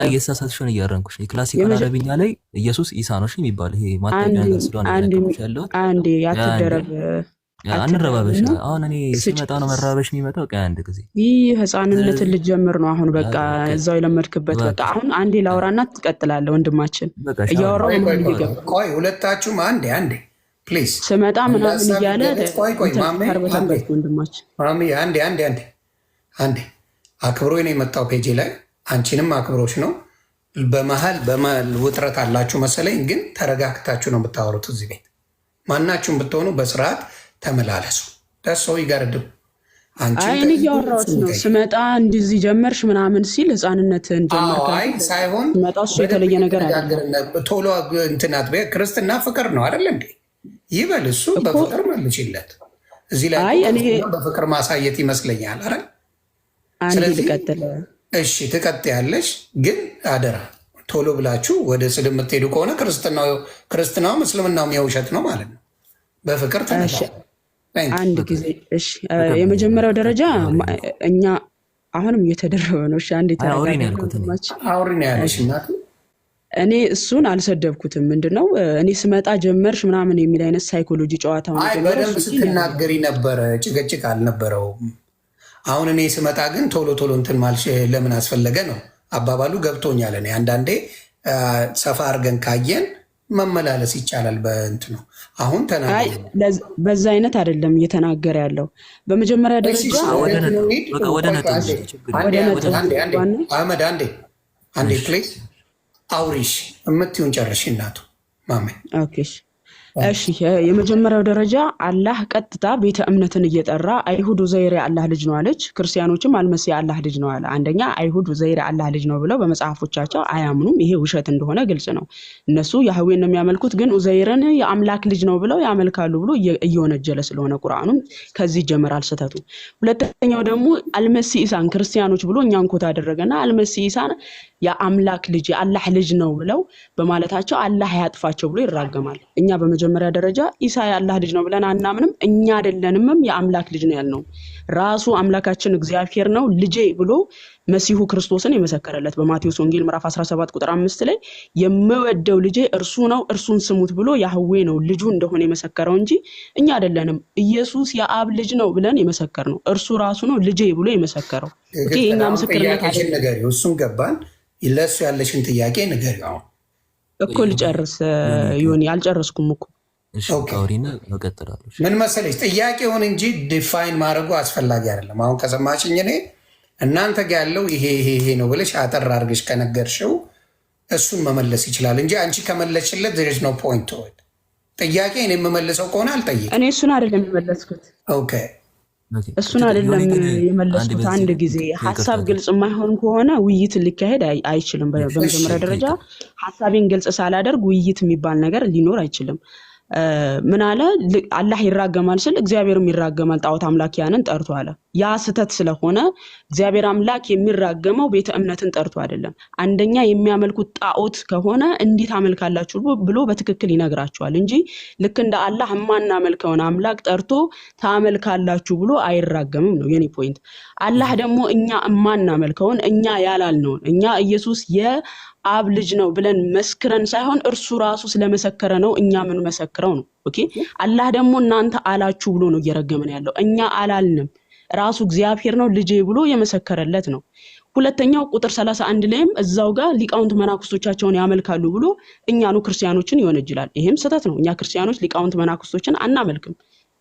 እየተሳሳትሽውን እያረምኩሽ ነው። የ classical አረብኛ ላይ ኢየሱስ ኢሳ ነው እሺ የሚባል ይሄ ማታውቂው ነገር ስለሆነ እየነገርኩሽ ያለሁት። አንዴ አትደረብ። አንረባበሽ። አሁን እኔ ስመጣ ነው መራበሽ የሚመጣው። ቆይ አንድ ጊዜ። ይህ ህፃንነትን ልጀምር ነው አሁን። በቃ እዛው የለመድክበት። በቃ አሁን አንዴ ላውራና ትቀጥላለህ ወንድማችን። እያወራሁ ቆይ፣ ሁለታችሁም አንዴ አንዴ please። ስመጣ ምናምን እያለ ቆይ ቆይ፣ ማሜ ወንድማችን። ማሜ፣ አንዴ አንዴ አንዴ አንዴ። አክብሮ ነው የመጣው ፔጄ ላይ፣ አንቺንም አክብሮች ነው። በመሀል በመሀል ውጥረት አላችሁ መሰለኝ፣ ግን ተረጋግታችሁ ነው የምታወሩት። እዚህ ቤት ማናችሁም ብትሆኑ በስርዓት ተመላለሱ። ደሰው ይጋርድም። አይን እያወራሁት ነው። ስመጣ እንደዚህ ጀመርሽ ምናምን ሲል ህፃንነትን ጀመርክ ሳይሆን ስመጣ እሱ የተለየ ነገር አለ። ቶሎ እንትናት ክርስትና ፍቅር ነው አይደል እንዴ? ይበል እሱ በፍቅር መልሽለት። እዚህ ላይ በፍቅር ማሳየት ይመስለኛል። አረ አንዴ ልቀጥል። እሺ ትቀጥያለሽ፣ ግን አደራ ቶሎ ብላችሁ ወደ ስድብ የምትሄዱ ከሆነ ክርስትናውም እስልምናውም የውሸት ነው ማለት ነው። በፍቅር ተነሳ። አንድ ጊዜ እሺ። የመጀመሪያው ደረጃ እኛ አሁንም እየተደረበ ነው። እሺ አንዴ አውሪ ነው ያለሽ እናቱ። እኔ እሱን አልሰደብኩትም። ምንድነው እኔ ስመጣ ጀመርሽ ምናምን የሚል አይነት ሳይኮሎጂ ጨዋታ። በደንብ ስትናገሪ ነበረ፣ ጭቅጭቅ አልነበረውም። አሁን እኔ ስመጣ ግን ቶሎ ቶሎ እንትን ማልሽ ለምን አስፈለገ ነው አባባሉ። ገብቶኛል። እኔ አንዳንዴ ሰፋ አድርገን ካየን መመላለስ ይቻላል። በእንትኑ አሁን ተናገር። በዛ አይነት አይደለም እየተናገረ ያለው። በመጀመሪያ ደረጃ አህመድ አንዴ አንዴ please አውሪሽ የምትይውን ጨርሽ እናቱ ማሜ። Okay እሺ፣ የመጀመሪያው ደረጃ አላህ ቀጥታ ቤተ እምነትን እየጠራ አይሁድ ኡዘይር የአላህ ልጅ ነው አለች። ክርስቲያኖችም አልመሲህ የአላህ ልጅ ነው አለ። አንደኛ አይሁድ ኡዘይር የአላህ ልጅ ነው ብለው በመጽሐፎቻቸው አያምኑም። ይሄ ውሸት እንደሆነ ግልጽ ነው። እነሱ ያህዌን ነው የሚያመልኩት፣ ግን ኡዘይርን የአምላክ ልጅ ነው ብለው ያመልካሉ ብሎ እየወነጀለ ስለሆነ ቁርአኑም ከዚህ ይጀምራል ስህተቱ። ሁለተኛው ደግሞ አልመሲህ ኢሳን ክርስቲያኖች ብሎ እኛን quote አደረገና አልመሲህ ኢሳን የአምላክ ልጅ የአላህ ልጅ ነው ብለው በማለታቸው አላህ ያጥፋቸው ብሎ ይራገማል። እኛ በመጀመሪያ ደረጃ ኢሳ የአላህ ልጅ ነው ብለን አናምንም። እኛ አይደለንምም የአምላክ ልጅ ነው ያልነው። ራሱ አምላካችን እግዚአብሔር ነው ልጄ ብሎ መሲሁ ክርስቶስን የመሰከረለት በማቴዎስ ወንጌል ምዕራፍ 17 ቁጥር 5 ላይ የምወደው ልጄ እርሱ ነው እርሱን ስሙት ብሎ ያህዌ ነው ልጁ እንደሆነ የመሰከረው እንጂ እኛ አይደለንም። ኢየሱስ የአብ ልጅ ነው ብለን የመሰከር ነው። እርሱ ራሱ ነው ልጄ ብሎ የመሰከረው። የእኛ ምስክርነት አይደለም። እሱን ገባን። ለእሱ ያለሽን ጥያቄ ንገሪው። አሁን እኮ ልጨርስ ይሁን አልጨረስኩም እኮ። ምን መሰለሽ ጥያቄውን እንጂ define ማድረጉ አስፈላጊ አይደለም። አሁን ከሰማሽኝ እኔ እናንተ ጋ ያለው ይሄ ይሄ ይሄ ነው ብለሽ አጠር አድርገሽ ከነገርሽው እሱን መመለስ ይችላል እንጂ አንቺ ከመለስሽለት there is no point። ጥያቄ እኔ የምመልሰው ከሆነ አልጠይቅም። እኔ እሱን አይደለም የመለስኩት። Okay። እሱን አይደለም የመለስኩት። አንድ ጊዜ ሀሳብ ግልጽ የማይሆን ከሆነ ውይይት ሊካሄድ አይችልም። በመጀመሪያ ደረጃ ሀሳቤን ግልጽ ሳላደርግ ውይይት የሚባል ነገር ሊኖር አይችልም። ምን አለ? አላህ ይራገማል ስል እግዚአብሔርም ይራገማል ጣዖት አምላኪያንን ጠርቶ አለ። ያ ስህተት ስለሆነ እግዚአብሔር አምላክ የሚራገመው ቤተ እምነትን ጠርቶ አይደለም። አንደኛ የሚያመልኩት ጣዖት ከሆነ እንዴት አመልካላችሁ ብሎ በትክክል ይነግራቸዋል እንጂ ልክ እንደ አላህ የማናመልከውን አምላክ ጠርቶ ታመልካላችሁ ብሎ አይራገምም ነው የኔ point። አላህ ደግሞ እኛ የማናመልከውን፣ እኛ ያላልነውን፣ እኛ ኢየሱስ የአብ ልጅ ነው ብለን መስክረን ሳይሆን እርሱ ራሱ ስለመሰከረ ነው እኛ የምንመሰክረው ነው። Okay፣ አላህ ደግሞ እናንተ አላችሁ ብሎ ነው እየረገመን ያለው። እኛ አላልንም። ራሱ እግዚአብሔር ነው ልጄ ብሎ የመሰከረለት ነው። ሁለተኛው ቁጥር 31 ላይም እዛው ጋር ሊቃውንት መናኩስቶቻቸውን ያመልካሉ ብሎ እኛኑ ክርስቲያኖችን ይወነጅላል። ይህም ስህተት ነው። እኛ ክርስቲያኖች ሊቃውንት መናኩስቶችን አናመልክም።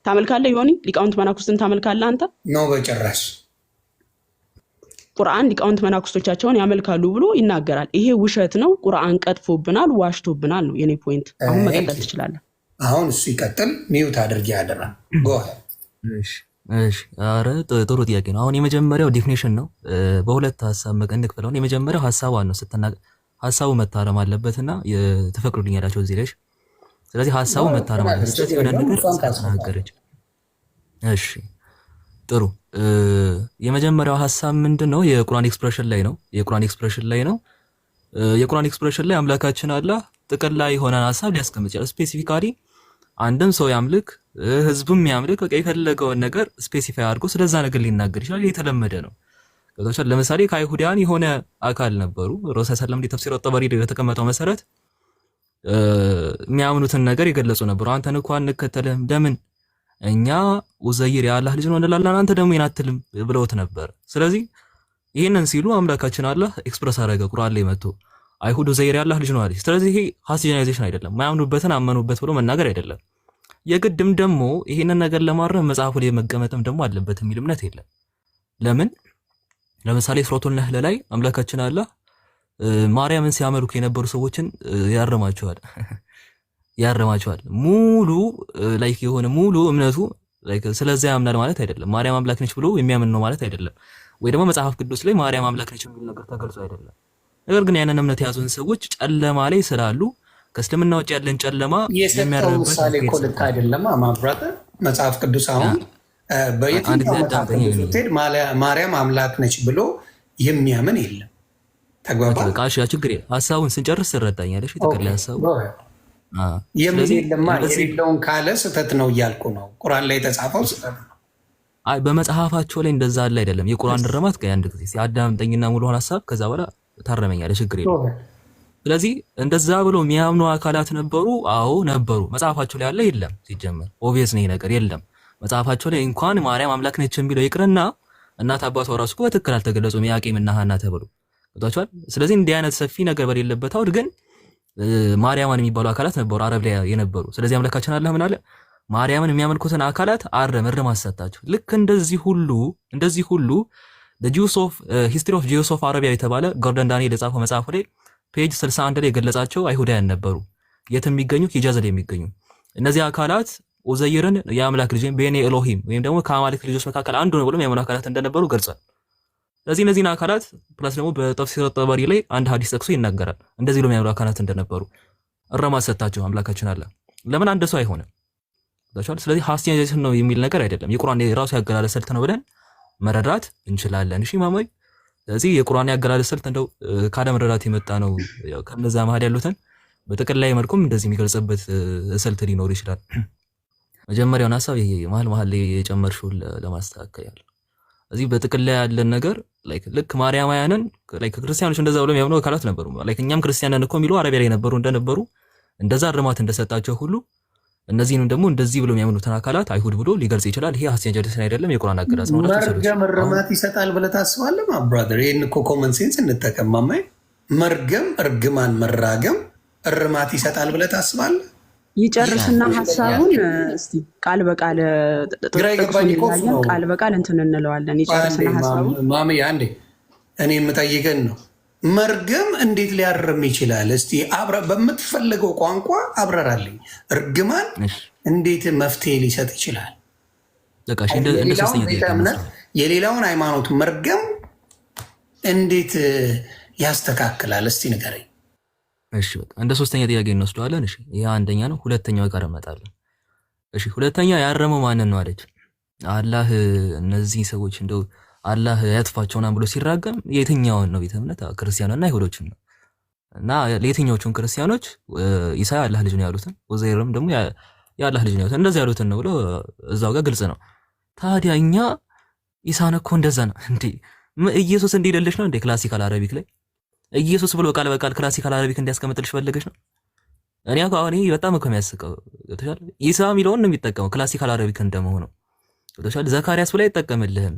ታመልካለህ ዮኒ? ሊቃውንት መናኩስትን ታመልካለህ አንተ? No፣ በጭራሽ። ቁርአን ሊቃውንት መናኩስቶቻቸውን ያመልካሉ ብሎ ይናገራል። ይሄ ውሸት ነው። ቁርአን ቀጥፎብናል፣ ዋሽቶብናል ነው የኔ point። አሁን መቀጠል ትችላለህ። አሁን እሱ ይቀጥል። Mute አድርጌ አደራ። Go። ኧረ ጥሩ ጥያቄ ነው። አሁን የመጀመሪያው definition ነው። በሁለት ሀሳብ እንክፈለው። የመጀመሪያው ሀሳቧን ነው ስትናገር ሀሳቡ መታረም አለበትና ትፈቅዱልኛላችሁ እዚህ ላይ። ስለዚህ ሀሳቡ መታረም አለበት። ስህተት የሆነ ነገር ስለተናገረች። እሺ ጥሩ። የመጀመሪያው ሀሳብ ምንድን ነው? የቁርአን expression ላይ ነው። የቁርአን expression ላይ ነው። የቁርአን expression ላይ አምላካችን አላህ ጥቅል የሆነን ሀሳብ ሊያስቀምጥ ይችላል። Specifically አንድም ሰው ያምልክ ህዝብም ያምልክ በቃ የፈለገውን ነገር specify አድርጎ ስለዛ ነገር ሊናገር ይችላል። የተለመደ ነው። ገብቶሻል? ለምሳሌ ከአይሁዳውያን የሆነ አካል ነበሩ። ረሱል ሰለም ተፍሲር ጠበሪ በተቀመጠው መሰረት የሚያምኑትን ነገር የገለጹ ነበሩ። አንተን እኮ አንከተልህም፣ ለምን እኛ ኡዘይር የአላህ ልጅ ነው እንላለን፣ አንተ ደግሞ ይህን አትልም ብለውት ነበር። ስለዚህ ይህንን ሲሉ አምላካችን አላህ express አደረገ ቁርአን ላይ መጥቶ አይሁድ ኡዘይር የአላህ ልጅ ነው አለች። ስለዚህ ይሄ hasty generalization አይደለም፣ ማያምኑበትን አመኑበት ብሎ መናገር አይደለም። የግድም ደግሞ ይሄንን ነገር ለማረም መጽሐፉ ላይ መቀመጥም ደግሞ አለበት የሚል እምነት የለም። ለምን? ለምሳሌ ሱረቱል ነህል ላይ አምላካችን አላህ ማርያምን ሲያመልኩ የነበሩ ሰዎችን ያርማቸዋል ያርማቸዋል። ሙሉ like የሆነ ሙሉ እምነቱ like ስለዚያ ያምናል ማለት አይደለም። ማርያም አምላክ ነች ብሎ የሚያምን ነው ማለት አይደለም። ወይ ደግሞ መጽሐፍ ቅዱስ ላይ ማርያም አምላክ ነች የሚል ነገር ተገልጾ አይደለም። ነገር ግን ያንን እምነት የያዙን ሰዎች ጨለማ ላይ ስላሉ ከእስልምና ውጭ ያለን ጨለማ የሰጠው የሚያርምበት ምሳሌ እኮ አካሄድ ልክ ስለሆነ አይደለም። ማብራት መጽሐፍ ቅዱስ አሁን አንድ በየትኛው ጊዜ መጽሐፍ አዳምጠኝ። ቅዱስ ብትሄድ ማርያም አምላክ ነች ብሎ የሚያምን የለም። Okay ተግባባ። በቃ እሺ፣ ችግር የለም። ሀሳቡን ስንጨርስ ትረዳኛለሽ። Okay የተቀለ ሀሳቡ የሚል ስለዚህ የለማ። እንደዚህ የሌለውን ካለ ስህተት ነው እያልኩ ነው። ቁርአን ላይ የተጻፈው ስህተት ነው። አይ በመጽሐፋቸው ላይ እንደዛ አለ አይደለም። የቁርአን እርማት ቆይ አንድ ጊዜ አዳምጠኝና ሙሉውን ሀሳብ ከዛ በኋላ ታረመኛለህ፣ ችግር የለውም። ስለዚህ እንደዛ ብሎ የሚያምኑ አካላት ነበሩ። አዎ ነበሩ። መጽሐፋቸው ላይ ያለ የለም። ሲጀመር obvious ነው ይሄ ነገር የለም። መጽሐፋቸው ላይ እንኳን ማርያም አምላክ ነች የሚለው ይቅርና እናት አባቷ ራሱ እኮ በትክክል አልተገለጹም፣ ኢያቄም እና ሐና ተብሎ ገብቷቸዋል። ስለዚህ እንዲህ አይነት ሰፊ ነገር በሌለበት አውድ ግን ማርያማን የሚባሉ አካላት ነበሩ አረብ ላይ የነበሩ። ስለዚህ አምላካችን አላህ ምን አለ? ማርያምን የሚያመልኩትን አካላት አረም እርማት ሰጣቸው። ልክ እንደዚህ ሁሉ Jews of History of Jews of Arabia የተባለ ጎርደን ዳንኤል የጻፈው መጽሐፉ ላይ page 61 ላይ የገለጻቸው አይሁዳውያን ነበሩ። የት የሚገኙ? ሂጃዝ ላይ የሚገኙ እነዚህ አካላት ኡዘይርን የአምላክ ልጅ ቤኔ ኤሎሂም ወይም ደግሞ ከአማልክት ልጆች መካከል አንዱ ነው ብሎ የሚያምኑ አካላት እንደነበሩ ገልጿል። ስለዚህ እነዚህን አካላት plus ደግሞ በተፍሲር ጠበሪ ላይ አንድ ሀዲስ ጠቅሶ ይናገራል። እንደዚህ ብሎ የሚያምኑ አካላት እንደነበሩ እርማት ሰጣቸው አምላካችን አለ። ለምን አንድ ሰው አይሆንም? ስለዚህ hasty generalization ነው የሚል ነገር አይደለም። የቁርአን የራሱ ያገላለጽ ስልት ነው ብለን መረዳት እንችላለን። እሺ ማማይ፣ ስለዚህ የቁርአን ያገላለጽ ስልት እንደው ካለመረዳት የመጣ ነው። ያው ከነዛ መሀል ያሉትን በጥቅላይ መልኩም እንደዚህ የሚገልጽበት ስልት ሊኖር ይችላል። መጀመሪያውን ሀሳብ ይሄ መሀል መሀል ላይ የጨመርሽውን ለማስተካከል ያለ እዚህ በጥቅል ላይ ያለን ነገር like ልክ ማርያማውያንን like ክርስቲያኖች እንደዛ ብለው የሚያምኑ አካላት ነበሩ። Like እኛም ክርስቲያን ነን እኮ የሚሉ አረቢያ ላይ ነበሩ እንደነበሩ እንደዛ እርማት እንደሰጣቸው ሁሉ እነዚህንም ደግሞ እንደዚህ ብሎ የሚያምኑትን አካላት አይሁድ ብሎ ሊገልጽ ይችላል። ይሄ hasty generalization አይደለም፣ የቁርአን አገላለጽ ነው። መርገም እርማት ይሰጣል ብለህ ታስባለህ? My brother፣ ይህን እኮ common sense እንጠቀም። ማማይ መርገም፣ እርግማን፣ መራገም እርማት ይሰጣል ብለህ ታስባለህ? ይጨርስና ሀሳቡን እስቲ ቃል በቃል ግራ የገባኝ እኮ እሱ ነው። ቃል በቃል እንትን እንለዋለን። ይጨርስና ሀሳቡን ማሚ አንዴ እኔ የምጠይቅን ነው። መርገም እንዴት ሊያርም ይችላል? እስቲ በምትፈልገው ቋንቋ አብረራልኝ። እርግማን እንዴት መፍትሄ ሊሰጥ ይችላል? እምነት የሌላውን ሃይማኖት መርገም እንዴት ያስተካክላል? እስቲ ንገረኝ። እሺ በቃ እንደ ሶስተኛ ጥያቄ እንወስደዋለን። እሺ ይሄ አንደኛ ነው። ሁለተኛው ጋር እመጣለሁ። እሺ ሁለተኛ ያረመው ማንን ነው አለች። አላህ እነዚህ ሰዎች እንደው አላህ ያጥፋቸውና ብሎ ሲራገም የትኛውን ነው? ቤተ እምነት ክርስቲያንና አይሁዶችን ነው። እና ለየትኛዎቹን ክርስቲያኖች ኢሳ የአላህ ልጅ ነው ያሉትን፣ ኡዘይርም ደግሞ የአላህ ልጅ ነው ያሉትን እንደዚህ ያሉትን ነው ብሎ እዛው ጋር ግልጽ ነው። ታዲያ እኛ ኢሳን እኮ እንደዛ ነው እንዴ? ኢየሱስ እንዲልልሽ ነው እንዴ? Classical Arabic ላይ ኢየሱስ ብሎ ቃል በቃል classical Arabic እንዲያስቀምጥልሽ ፈለገሽ ነው? እኔ እኮ አሁን ይሄ በጣም እኮ የሚያስቀው ገብቶሻል። ኢሳ የሚለውን ነው የሚጠቀመው classical Arabic እንደመሆኑ ገብቶሻል። ዘካርያስ ብሎ አይጠቀምልህም።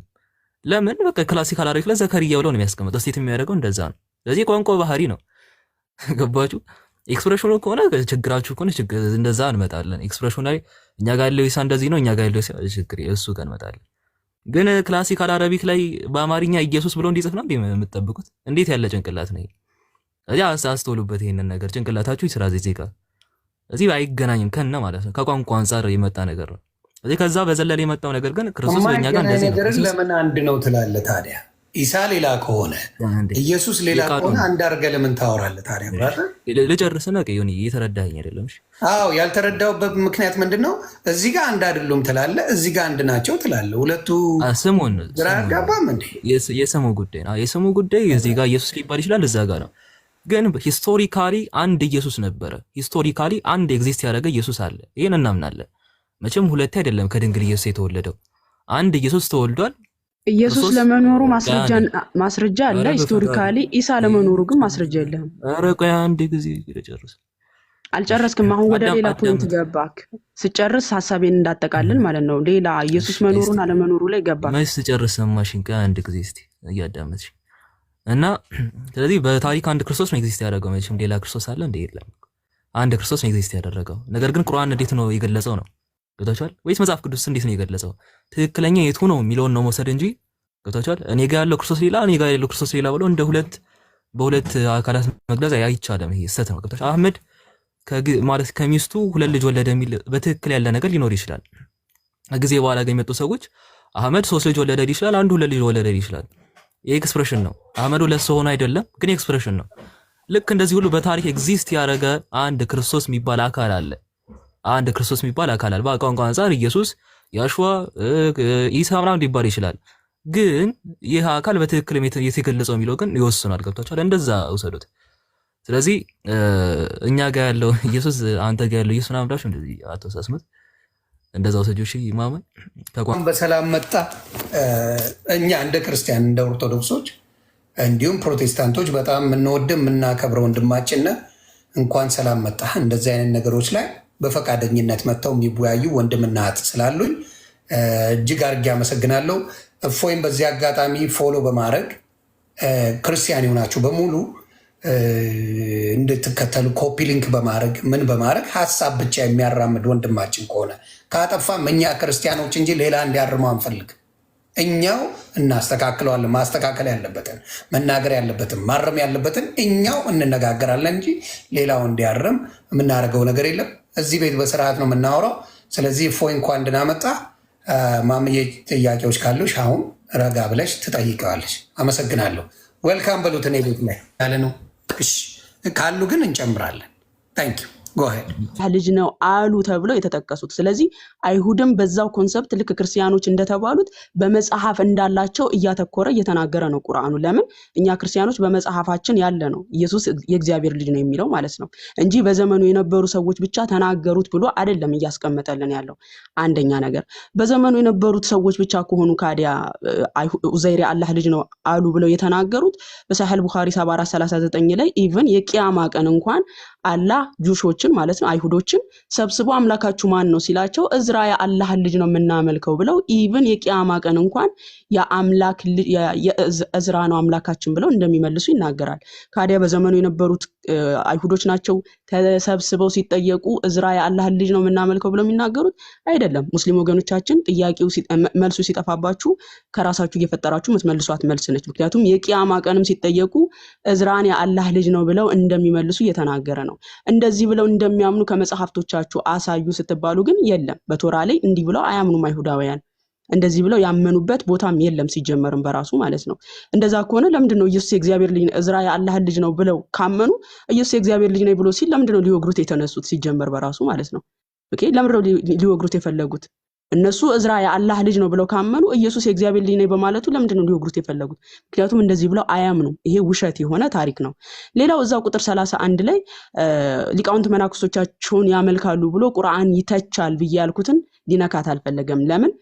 ለምን? በቃ classical Arabic ላይ ዘከርያ ብሎ ነው የሚያስቀምጠው። State የሚያደርገው እንደዛ ነው። ስለዚህ ቋንቋ ባህሪ ነው። ገባችሁ? Expression ኑ ከሆነ ችግራችሁ ከሆነ እንደዛ እንመጣለን። Expression ኑ ላይ እኛ ጋር ያለው ኢሳ እንደዚህ ነው፣ እኛ ጋር ያለው ችግር እሱ ጋር እንመጣለን። ግን classical Arabic ላይ በአማርኛ ኢየሱስ ብሎ እንዲጽፍ ነው የምትጠብቁት? እንዴት ያለ ጭንቅላት ነው ይሄ? እዚህ አስተውሉበት ይሄንን ነገር፣ ጭንቅላታችሁ ይስራ። እዚህ ጋር እዚህ አይገናኝም ከነ ማለት ነው። ከቋንቋ አንጻር የመጣ ነገር ነው። እዚህ ከዛ በዘለለ የመጣው ነገር ግን ክርስቶስ በእኛ ጋር እንደዚህ ነው። ነገርን ለምን አንድ ነው ትላለህ ታዲያ? ኢሳ ሌላ ከሆነ ኢየሱስ ሌላ ከሆነ አንድ አድርገህ ለምን ታወራለህ ታዲያ? Brother። ልጨርስና ቆይ፣ እየተረዳኸኝ አይደለም? እሺ። አዎ፣ ያልተረዳሁበት ምክንያት ምንድን ነው? እዚህ ጋር አንድ አይደሉም ትላለህ፣ እዚህ ጋር አንድ ናቸው ትላለህ። ሁለቱ ስሙን ግራ አያጋባም እንዴ? የስሙ ጉዳይ ነው። የስሙ ጉዳይ እዚህ ጋር ኢየሱስ ሊባል ይችላል፣ እዛ ጋር ነው። ግን historically አንድ ኢየሱስ ነበረ። Historically አንድ exist ያደረገ ኢየሱስ አለ። ይሄን እናምናለን። መቼም ሁለቴ አይደለም ከድንግል ኢየሱስ የተወለደው። አንድ ኢየሱስ ተወልዷል። ኢየሱስ ክርስቶስ ለመኖሩ ቆይ ማስረጃ አንዴ፣ ማስረጃ አለ ኧረ በፈጣሪ historically። ኢሳ ለመኖሩ ግን ማስረጃ የለህም። ኧረ ቆይ አንድ ጊዜ ልጨርስ። እሺ አልጨረስክም። አሁን ወደ አዳም ሌላ point አዳምጥ። ገባክ። ስጨርስ ሀሳቤን እንዳጠቃልል ማለት ነው። ሌላ ኢየሱስ እሺ እስቲ መኖሩን አለመኖሩ ላይ ገባክ። መች ስጨርስ ሰማሽኝ? ቆይ አንድ ጊዜ እስቲ እያዳመጥሽ እና ስለዚህ በታሪክ አንድ ክርስቶስ ነው exist ያደረገው። መቼም ሌላ ክርስቶስ አለ እንደ የለም። አንድ ክርስቶስ ነው exist ያደረገው። ነገር ግን ቁርአን እንዴት ነው የገለጸው ነው ገብታችኋል ወይስ መጽሐፍ ቅዱስ እንዴት ነው የገለጸው? ትክክለኛ የቱ ነው የሚለውን ነው መውሰድ እንጂ ገብታችኋል። እኔ ጋር ያለው ክርስቶስ ሌላ፣ እኔ ጋር ያለው ክርስቶስ ሌላ ብሎ እንደ ሁለት በሁለት አካላት መግለጽ አይቻልም። ይሄ ስህተት ነው። ገብታችኋል። አህመድ ማለት ከሚስቱ ሁለት ልጅ ወለደ የሚል በትክክል ያለ ነገር ሊኖር ይችላል። ከጊዜ በኋላ ግን የመጡ ሰዎች አህመድ ሶስት ልጅ ወለደ ሊል ይችላል፣ አንዱ ሁለት ልጅ ወለደ ሊል ይችላል። የ expression ነው። አህመድ ሁለት ሰው ሆኖ አይደለም፣ ግን expression ነው። ልክ እንደዚህ ሁሉ በታሪክ exist ያደረገ አንድ ክርስቶስ የሚባል አካል አለ። አንድ ክርስቶስ የሚባል አካል አለ። በቋንቋ አንጻር ኢየሱስ፣ ያሹዋ፣ ኢሳ ምናምን ሊባል ይችላል። ግን ይህ አካል በትክክል የተገለጸው የሚለው ግን ይወስናል። ገብቷችኋል? እንደዛ ውሰዱት። ስለዚህ እኛ ጋር ያለው ኢየሱስ አንተ ጋር ያለው ኢየሱስ ምናምን ብላችሁ እንደዚህ አተወሳስሙት። እንደዛ ውሰጁ። እሺ ማመን ተቋም በሰላም መጣ። እኛ እንደ ክርስቲያን እንደ ኦርቶዶክሶች እንዲሁም ፕሮቴስታንቶች በጣም የምንወድ የምናከብረው ወንድማችን ነህ። እንኳን ሰላም መጣ። እንደዚህ አይነት ነገሮች ላይ በፈቃደኝነት መጥተው የሚወያዩ ወንድምና እህት ስላሉኝ እጅግ አድርጌ አመሰግናለሁ። እፎይም በዚህ አጋጣሚ follow በማድረግ ክርስቲያን የሆናችሁ በሙሉ እንድትከተሉ copy link በማድረግ ምን በማድረግ ሀሳብ ብቻ የሚያራምድ ወንድማችን ከሆነ ካጠፋም እኛ ክርስቲያኖች እንጂ ሌላ እንዲያርመው አንፈልግ። እኛው እናስተካክለዋለን። ማስተካከል ያለበትን መናገር ያለበትን ማረም ያለበትን እኛው እንነጋገራለን እንጂ ሌላው እንዲያርም የምናደርገው ነገር የለም። እዚህ ቤት በስርዓት ነው የምናወራው። ስለዚህ እፎይ እንኳን ደህና መጣ። ማምዬ ጥያቄዎች ካሉሽ አሁን ረጋ ብለሽ ትጠይቀዋለሽ። አመሰግናለሁ። Welcome በሉት። እኔ ቤት ላይ ያለ ነው። እሺ ካሉ ግን እንጨምራለን። Thank you, go ahead። ልጅ ነው አሉ ተብለው የተጠቀሱት። ስለዚህ አይሁድም በዛው concept ልክ ክርስቲያኖች እንደተባሉት በመጽሐፍ እንዳላቸው እያተኮረ እየተናገረ ነው ቁርአኑ። ለምን እኛ ክርስቲያኖች በመጽሐፋችን ያለ ነው ኢየሱስ የእግዚአብሔር ልጅ ነው የሚለው ማለት ነው እንጂ በዘመኑ የነበሩ ሰዎች ብቻ ተናገሩት ብሎ አይደለም እያስቀመጠልን ያለው። አንደኛ ነገር በዘመኑ የነበሩት ሰዎች ብቻ ከሆኑ ካዲያ ኡዘይር የአላህ ልጅ ነው አሉ ብለው የተናገሩት በሳሒህ ቡኻሪ 7439 ላይ even የቂያማ ቀን እንኳን አላህ Jewish ኦችን ማለት ነው አይሁዶችን ሰብስቦ አምላካችሁ ማን ነው ሲላቸው እዝራ የአላህን ልጅ ነው የምናመልከው ብለው even የቂያማ ቀን እንኳን የአምላክ የእዝራ ነው አምላካችን ብለው እንደሚመልሱ ይናገራል። ካዲያ በዘመኑ የነበሩት አይሁዶች ናቸው ተሰብስበው ሲጠየቁ እዝራ የአላህን ልጅ ነው የምናመልከው ብለው የሚናገሩት አይደለም። ሙስሊም ወገኖቻችን ጥያቄው መልሱ ሲጠፋባችሁ ከራሳችሁ እየፈጠራችሁ የምትመልሷት መልስ ነች። ምክንያቱም የቂያማ ቀንም ሲጠየቁ እዝራን የአላህ ልጅ ነው ብለው እንደሚመልሱ እየተናገረ ነው። እንደዚህ ብለው እንደሚያምኑ ከመጽሐፍቶቻችሁ አሳዩ ስትባሉ ግን የለም። በቶራ ላይ እንዲህ ብለው አያምኑም አይሁዳውያን። እንደዚህ ብለው ያመኑበት ቦታም የለም ሲጀመርም በራሱ ማለት ነው። እንደዛ ከሆነ ለምንድን ነው ኢየሱስ የእግዚአብሔር ልጅ ነው፣ እዝራ የአላህን ልጅ ነው ብለው ካመኑ ኢየሱስ የእግዚአብሔር ልጅ ነው ብሎ ሲል ለምንድን ነው ሊወግሩት የተነሱት ሲጀመር በራሱ ማለት ነው? Okay፣ ለምንድን ነው ሊወግሩት የፈለጉት? እነሱ እዝራ የአላህ ልጅ ነው ብለው ካመኑ ኢየሱስ የእግዚአብሔር ልጅ ነው በማለቱ ለምንድን ነው ሊወግሩት የፈለጉት? ምክንያቱም እንደዚህ ብለው አያምኑም። ይሄ ውሸት የሆነ ታሪክ ነው። ሌላው እዛው ቁጥር 31 ላይ ሊቃውንት መናክስቶቻቸውን ያመልካሉ ብሎ ቁርአን ይተቻል ብዬ ያልኩትን ሊነካት አልፈለገም። ለምን?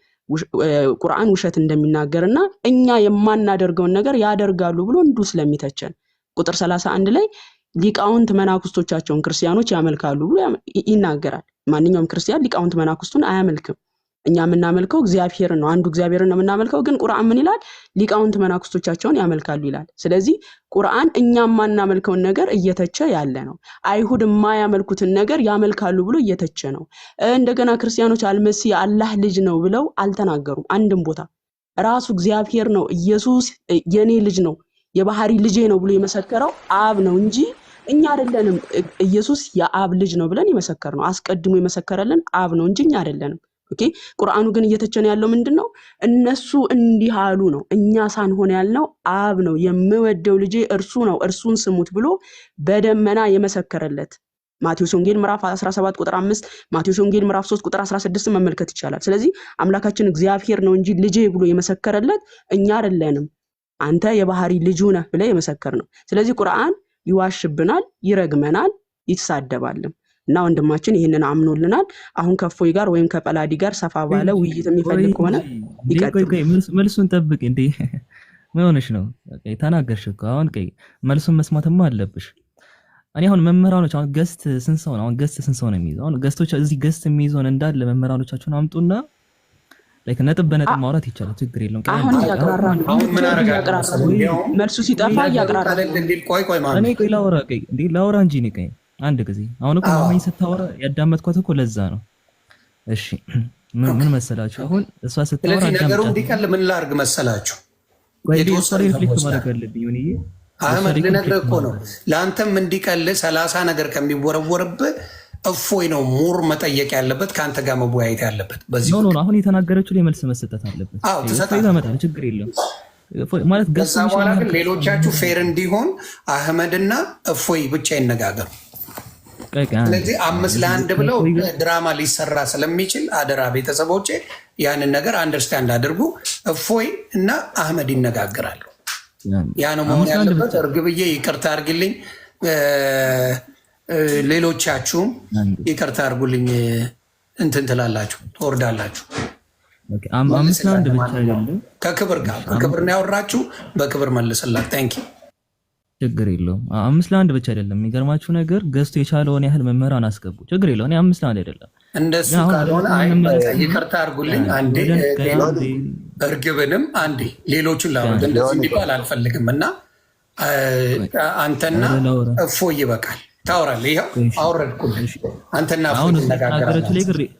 ቁርአን ውሸት እንደሚናገርና እኛ የማናደርገውን ነገር ያደርጋሉ ብሎ እንዱ ስለሚተቸን ቁጥር 31 ላይ ሊቃውንት መናኩስቶቻቸውን ክርስቲያኖች ያመልካሉ ብሎ ይናገራል። ማንኛውም ክርስቲያን ሊቃውንት መናኩስቱን አያመልክም። እኛ የምናመልከው እግዚአብሔርን ነው። አንዱ እግዚአብሔርን ነው የምናመልከው። ግን ቁርአን ምን ይላል? ሊቃውንት መናኩስቶቻቸውን ያመልካሉ ይላል። ስለዚህ ቁርአን እኛ የማናመልከውን ነገር እየተቸ ያለ ነው። አይሁድ የማያመልኩትን ነገር ያመልካሉ ብሎ እየተቸ ነው። እንደገና ክርስቲያኖች አልመሲህ የአላህ ልጅ ነው ብለው አልተናገሩም አንድም ቦታ። ራሱ እግዚአብሔር ነው ኢየሱስ የኔ ልጅ ነው የባህሪ ልጄ ነው ብሎ የመሰከረው አብ ነው እንጂ እኛ አይደለንም። ኢየሱስ የአብ ልጅ ነው ብለን የመሰከርነው። አስቀድሞ የመሰከረልን አብ ነው እንጂ እኛ አይደለንም። Okay፣ ቁርአኑ ግን እየተቸን ያለው ምንድን ነው? እነሱ እንዲህ አሉ ነው። እኛ ሳንሆን ያልነው አብ ነው። የምወደው ልጄ እርሱ ነው፣ እርሱን ስሙት ብሎ በደመና የመሰከረለት ማቴዎስ ወንጌል ምዕራፍ 17 ቁጥር 5፣ ማቴዎስ ወንጌል ምዕራፍ 3 ቁጥር 16 መመልከት ይቻላል። ስለዚህ አምላካችን እግዚአብሔር ነው እንጂ ልጄ ብሎ የመሰከረለት እኛ አይደለንም። አንተ የባህሪ ልጁ ነህ ብለህ የመሰከር ነው። ስለዚህ ቁርአን ይዋሽብናል፣ ይረግመናል፣ ይሳደባልም። እና ወንድማችን ይህንን አምኖልናል። አሁን ከእፎይ ጋር ወይም ከጰላዲ ጋር ሰፋ ቆይ ባለ እንጂ ውይይት ቆይ የሚፈልግ እንጂ ከሆነ እንዴ ቆይ ይቀጥል። ቆይ መልሱን ጠብቅ እንዴ። ምን ሆነሽ ነው? ቆይ ተናገርሽ እኮ አሁን። ቆይ መልሱን መስማትማ አለብሽ። እኔ አሁን መምህራኖች አሁን guest ስንት ሰው ነው? አሁን guest ስንት ሰው ነው የሚይዘው? አሁን guest ኦች እዚህ guest የሚይዘውን እንዳለ መምህራኖቻችሁን አምጡና like ነጥብ በነጥብ ማውራት ይቻላል። ችግር የለውም። ቆይ አሁን አንዴ አሁን እያቅራራ ነው። አሁን ምን አደርጋለሁ እያቅራራ መሰለህ? ነው። ወይ እንዲያውም መልሱ ሲጠፋ ወይ እያቅራራ ቀለል ነው። እንዲል ቆይ ቆይ እኔ ማሚ ቆይ ላውራ፣ ቆይ እንዴ ላውራ እንጂ እኔ ቆይ አንድ ጊዜ አሁን እኮ አዎ ማማኝ ስታወራ ያዳመጥኳት እኮ ለዛ ነው። እሺ ምን መሰላችሁ አሁን እሷ ስታወራ ስለዚህ ነገሩ አዳምጫት። እንዲቀል ምን ላድርግ መሰላችሁ? ቆይ እንዴ እሷ የተወሰኑ ላይ reflect ሰዎች ጋር ማድረግ አለብኝ። ሆንዬ እሷ አህመድ ላይ እኮ ልነግርህ reflect እኮ ነው። ማድረግ ለአንተም እንዲቀል 30 ነገር ከሚወረወርብህ እፎይ ነው more መጠየቅ ያለበት ከአንተ ጋር መወያየት ያለበት በዚህ no no ጉዳይ። አሁን የተናገረችው ላይ መልስ መሰጠት አለበት። አዎ እፎይ ጋር ትሰጣለህ። እመጣለሁ፣ ችግር የለውም። እፎይ ማለት ከዛ ገዝቶ በኋላ የሚችል ግን ያህል ሌሎቻችሁ fair እንዲሆን አህመድና እፎይ ብቻ ይነጋገሩ። ቆይ ቆይ አንዴ ስለዚህ 5-1 ብለው ከእፎይ ጋር ድራማ ሊሰራ ስለሚችል አደራ ቤተሰቦቼ ያንን ነገር understand አድርጉ። እፎይ እና አህመድ ይነጋገራሉ። ያ ነው መሆን 5-1 ያለበት። ብቻ እርግብዬ ይቅርታ አድርግልኝ፣ ሌሎቻችሁም አንዴ ይቅርታ አድርጉልኝ። እንትን ትላላችሁ፣ ትወርዳላችሁ። okay፣ 5-1 መልስላት። ብቻ ማንኛውም አይደለም። ከክብር ጋር በክብር ነው ያወራችሁ፣ በክብር መልስላት። thank you። ችግር የለውም። 5-1 ብቻ አይደለም። የሚገርማችሁ ነገር ገዝቶ የቻለውን ያህል መምህራን አስገቡ። ችግር የለውም። እኔ 5-1 አይደለም፣ እንደሱ ግን አሁን ወደ ካልሆነ ነጥብ አይ በቃ እንመለስና ይቅርታ አድርጉልኝ። አንዴ ወደ ቆይ አንዴ እርግብንም አንዴ ሌሎቹን ላውርድ። አንዴ እንደዚህ ዮኒ እንዲባል አልፈልግም እና ቆይ አንተና ኧረ ላውራ እፎይ ይበቃል። ታወራለህ። ይኸው ቆይ እሺ አወረድኩልህ። እሺ አንተና እፎይ አሁን እሷ የተናገረችው ላይ ትነጋገራላችሁ። ግን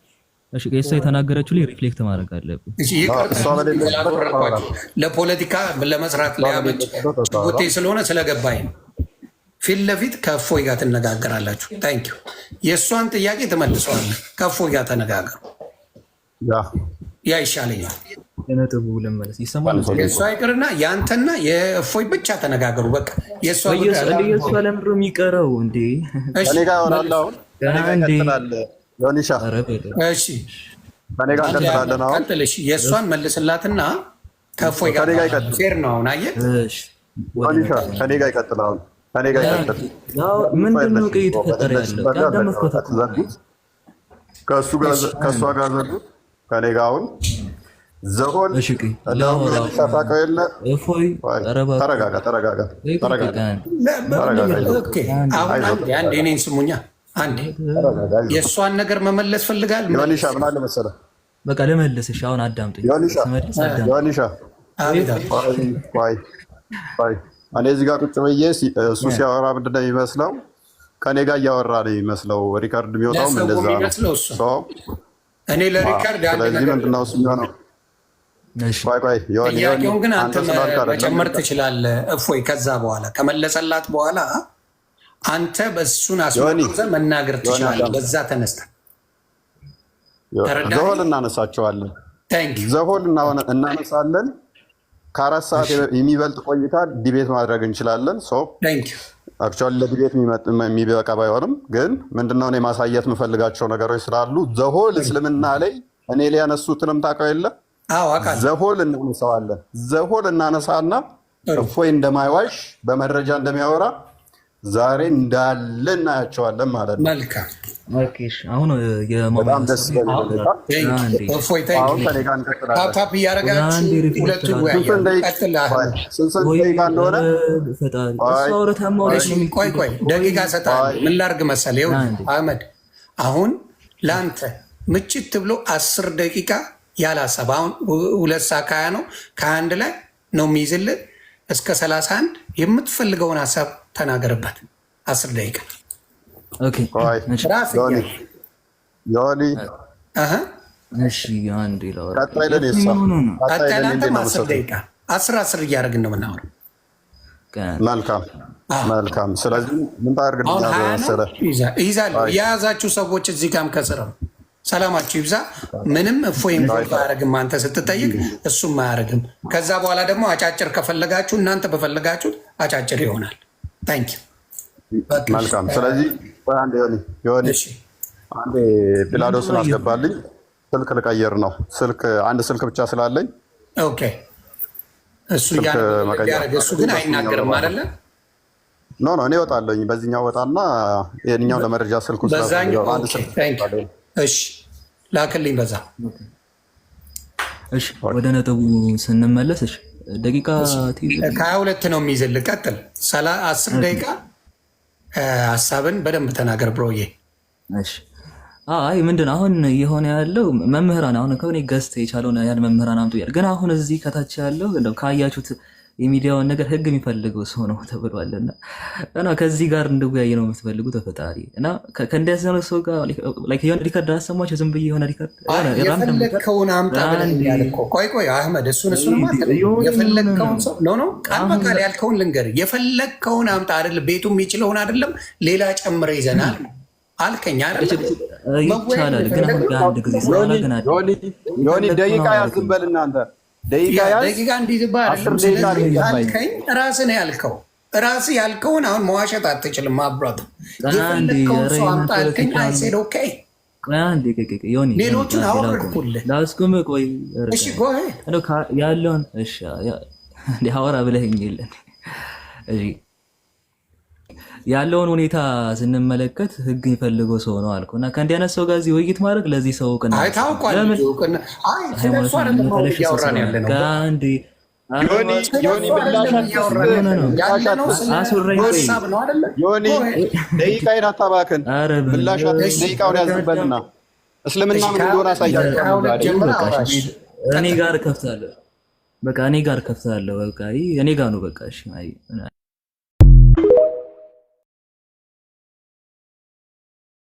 እሺ እሷ የተናገረችው ላይ reflect ማድረግ አለብኝ። እሺ፣ ይቅርታ እሷ በሌለችበት ስላልወረድኳችሁ ለፖለቲካ ለመስራት እሷ ሊያመች በሌለችበት ጭቡቴ አታወራም። ስለሆነ ስለገባኝ ነው። ፊት ለፊት ከእፎይ ጋር ትነጋገራላችሁ። thank you። የእሷን ጥያቄ ትመልሰዋለህ። ከእፎይ ጋር ተነጋገሩ። ያ ያ ይሻለኛል። ለነጥቡ ልመለስ። ይሰማል መልሶ የእሷ ይቅርና የአንተና የእፎይ ብቻ ተነጋገሩ። በቃ የእሷ ጉዳይ እንደ የእሷ ለምንድን ነው የሚቀረው እንዴ? እሺ ከኔ ጋር ይሆናል። መልስ። አሁን ከኔ ጋር አንዴ ይቀጥላል። ዮኒሻ ኧረ በለው። እሺ ከኔ ጋር አንዴ እንቀጥላለን። አሁን ቀጥል። እሺ የእሷን መልስላትና ከእፎይ ጋር ከኔ ጋር ይቀጥል። fair ነው። አሁን አየህ እሺ ወደ ዮኒሻ ነጥቡ ከኔ ጋር ይቀጥል። አሁን ከኔ ጋር ይቀጥል። ምንድን ነው ቆይ እየተፈጠረ ያለው? በሌለችበት ያዳመጥኳት እኮ አትዘጉት። ከእሱ ጋር እሺ ከእሷ ጋር ዘጉት። ከኔ ጋር አሁን ዘሆን እሺ ቆይ እንደውም ላውራ። ዮኒሻ ታውቀው የለ እፎይ ቆይ፣ ኧረ እባክህ ተረጋጋ፣ ተረጋጋ፣ ቆይ ቆይ ቆይ ተረጋጋ፣ አንዴ ተረጋጋ። አይዞህ፣ okay አሁን አይዞህ፣ አንዴ አንዴ እኔን ስሙኛ። አንዴ ተረጋጋ፣ አይዞህ። የእሷን ነገር መመለስ ፈልጋል። ዮኒሻ መልስ። ምን አለ መሰለህ፣ በቃ ልመልስ። እሺ አሁን አዳምጡኝ። ዮኒሻ ስመልስ አዳምጡኝ። ዮኒሻ አቤት አቤት። ቆይ ቆይ ቆይ፣ እኔ እዚህ ጋር ቁጭ ብዬ እሱ ሲያወራ ምንድን ነው የሚመስለው? ከኔ ጋር እያወራ ነው የሚመስለው። record የሚወጣውም ለሰው እንደዛ ነው። የሚመስለው እሱ so እኔ ለ record አንድ ስለዚህ ነገር ምንድን ነው እሱ የሚሆነው? እሺ ቆይ ቆይ ዮኒ ዮኒ ጥያቄውን ግን አንተ አንተ ስላልክ አይደለም መጨመር ትችላለህ። እፎይ ከዛ በኋላ ከመለሰላት በኋላ አንተ በእሱን ዮኒ አስመርኩዘህ መናገር ዮኒ ትችላለህ። አዳምጥ። በዛ ተነስተህ ተረዳኸኝ? the whole እናነሳቸዋለን። thank you። the whole እናነሳለን። ከ4 ሰዓት የሚበልጥ ቆይታ debate ማድረግ እንችላለን። so thank you። actually ለ debate የሚበቃ ባይሆንም ግን ምንድነው እኔ ማሳየት የምፈልጋቸው ነገሮች ስላሉ the whole እስልምና ላይ እኔ ሊያነሱትንም ታውቀው የለ አዎ አውቃለሁ። the whole እናነሳዋለን። the whole እናነሳና ጥሩ እፎይ እንደማይዋሽ በመረጃ እንደሚያወራ ዛሬ እንዳለ እናያቸዋለን ማለት ነው። መልካም። okay እሺ አሁን የማማኝ በጣም ደስ ሀሳብ በሚል ሁኔታ thank አንዴ you እፎይ thank አሁን you። ከኔ ጋር እንቀጥላለን። tap tap እያደረጋችሁ አንዴ reflect ሁለቱን ላድርግ። ስንት ወያያሉ። ደቂቃ ቀጥል አህመድ። ስንት ስንት ወይ ደቂቃ እንደሆነ ኧረ ፈጣሪ እሷ ቆይ አውርታ ማውራት እሺ ነው ቆይ ቆይ የሚጠይቀው። ደቂቃ እሰጥሃለሁ። ቆይ ምን ላድርግ መሰለህ? ይኸውልህ አንዴ አህመድ አሁን ለአንተ ምችት ብሎ 10 ደቂቃ ያለ ሀሳብ አሁን 2 ሰዓት ከ20 ነው፣ ከ21 ላይ ነው የሚይዝልህ እስከ 31 የምትፈልገውን ሀሳብ ተናገርበት። 10 ደቂቃ okay ቆይ እሺ ራስ ዮኒ እያልክ ዮኒ አሀ። እሺ አንዴ ላውራ። ቀጣይ ለኔ እሷ ምን ሆኖ ነው? ቀጣይ ቀጣይ ለኔ ለአንተም እንዴት ነው አስር የምትሰጠኝ? ደቂቃ አስር አስር እያደረግን ነው የምናወራው። ቀን መልካም አዎ። መልካም። ስለዚህ ምን አሁን ታደርግልኛለህ 20 ነው መሰለህ? ይዛለሁ። ቆይ የያዛችሁ ሰዎች እዚህ ጋም ከስርም ሰላማችሁ ይብዛ። ምንም እፎይ involve አያደርግም። አንተ ስትጠይቅ እሱም አያደርግም። ከዛ በኋላ ደግሞ አጫጭር ከፈለጋችሁ እናንተ በፈለጋችሁት አጫጭር ይሆናል። thank you። መልካም። ስለዚህ ቆይ አንዴ ዮኒ ዮኒ እሺ አንዴ ፒላዶስን አስገባልኝ። ስልክ ልቀይር ነው። ስልክ አንድ ስልክ ብቻ ስላለኝ okay። እሱ ስልክ መቀየር እያደረገ እሱ ግን አይናገርም አይደለ? No, እኔ እወጣለሁኝ። በዚህኛው ወጣና ይሄንኛው ለመረጃ ስልኩ በዛኛው። አንድ ስልክ። እሺ፣ ላክልኝ በዛ። እሺ፣ ወደ ነጥቡ ስንመለስ፣ እሺ፣ ደቂቃ ከ22 ነው የሚይዝልህ። ቀጥል። 10 ደቂቃ ሀሳብን በደንብ ተናገር bro ዬ። እሺ፣ አይ ምንድን አሁን እየሆነ ያለው፣ መምህራን አሁን ከሆነ guest የቻለውን ያህል መምህራን አምጡ እያለ፣ ግን አሁን እዚህ ከታች ያለው እንደው ካያችሁት የሚዲያውን ነገር ህግ የሚፈልገው ሰው ነው ተብሏልና እና ከዚህ ጋር እንድወያይ ነው የምትፈልጉት ተፈጣሪ እና ከእንደዚህ አይነት ሰው ጋር like የሆነ record አሰማቸው ዝም ብዬ የሆነ record። የፈለግከውን አምጣ ብለህ እኮ። ቆይ ቆይ አህመድ፣ እሱንማ የፈለግከውን ሰው፣ no, ቃል በቃል ያልከውን ልንገርህ። የፈለግከውን አምጣ አይደል፣ ቤቱ የሚችለውን አይደለም ሌላ ጨምረ ይዘናል አልከኝ አይደል? ይቻላል፣ ግን አሁን አንድ ጊዜ ስላለ ግን ዮኒ፣ ደቂቃ ያዝን በል እናንተ፣ ደቂቃ ያዝ። ደቂቃ እንዲዝባ አልከኝ። ራስህ ነው ያልከው። ራስህ ያልከውን አሁን መዋሸት አትችልም። ማብራት የፈለግከውን ሰው አምጣ አልከኝ። I said okay። ሌሎቹን አወረድኩልህ። ላስቁም። ቆይ። እሺ፣ go ahead። ያለውን እሺ አወራ ብለኸኝ የለን። እሺ፣ ያለውን ሁኔታ ስንመለከት ህግ የሚፈልገው ሰው ነው አልኩ እና ከእንዲህ አይነት ሰው ጋር እዚህ ውይይት ማድረግ ለዚህ ሰው እውቅና አይ ታውቋል። አይ ስለሱ አይደለም እያወራን ያለ ነው። ዮኒ፣ ዮኒ፣ ምላሽ ሀሳብ ነው አይደለ? ዮኒ፣ ደቂቃዬን አታባክን። ምላሽ ደቂቃውን ያዝበትና እስልምና ምን እንደሆነ አሳያቸው። እኔ ጋር ከፍታለሁ። በቃ እኔ ጋር ከፍታለሁ። በቃ እኔ ጋር ነው። በቃ እሺ።